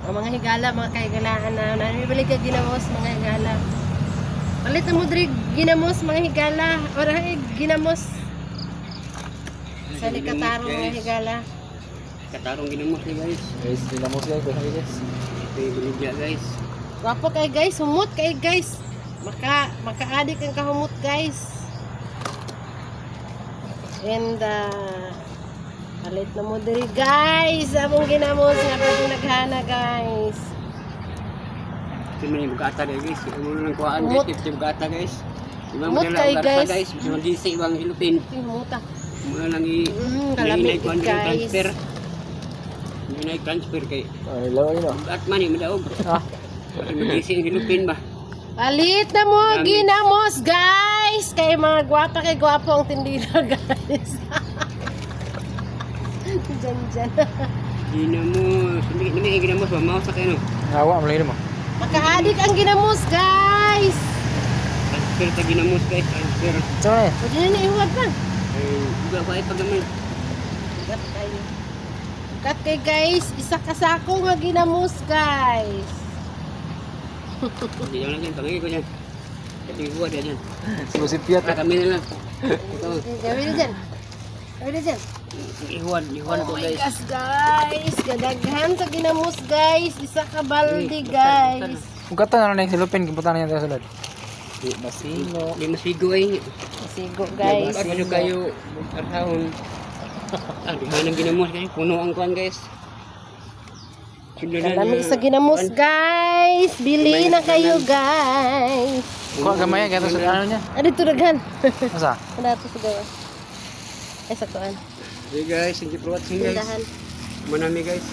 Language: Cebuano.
O mga higala, mga kahigalaan na namibili ka ginamos, mga higala. Palit na mo diri ginamos, mga higala. Ora ay ginamos. Sa likatarong, mga higala. Katarong ginamos ni guys. Guys, ginamos guys, guys. Ito yung binigya, guys. Gwapo kay guys, humot kay guys. Maka maka-adik ang kahumot, guys. And palit na mo diri, guys. Among ginamos nga pwede naghana, guys. Ito man yung bugata guys. Imo na lang kuhaan, guys. Humot. Ito yung bugata, guys. Ibang Humot madala kay, og arsa, guys. guys. Bisa magisi ibang hilupin. Humuta. Imo na lang i Kalamig, kuhaan guys. transfer. Hindi na i-transfer kay Ay, lawa yun ah. bugat man eh, madaog. Ah. Kasi magisi ang hilupin ba. Palit na mo Dami. ginamos, guys. Kay mga gwapa kay gwapo ang tindira, guys. Diyan diyan. Ginamos. Hindi hindi ginamos ba mao sa kayo no. Hawa, ang mo. Maka-adik ang ginamos, guys. Transfer ta ginamos, guys, transfer. Ito na eh. Pwede na naihuwag pa. Ay, uga ko ay paggamay. Cut kayo. Cut kay guys. Isa ka sako nga ginamos, guys. Hindi lang yan, pangingin ko dyan. Katibuwa dyan. Simusipyat. Para kami na lang. Ito, Gawin na dyan. Gawin na dyan. ihuwan, ihuwan Oh ko my guys. gosh, guys. Kadaghan sa ginamos, guys. Isa ka balde, Uy, guys. Kung kata na lang yung silupin, kibutan na yan sa sulod. Di masino. Di masigo eh. Sigo, guys. Bugat ano kayo, arhaon. Ah, di ng ginamos guys. Puno ang kuwan, guys. Sundan na Kalami niya. sa ginamos, guys. Bili na kayo, guys. Kuha gamay yan, kaya sa ano niya. Ah, dito daghan. Asa? Ano ito sa gawa? Ay, sa kuan. Hey guys, thank you for watching, guys. Tindahan. Manami, guys.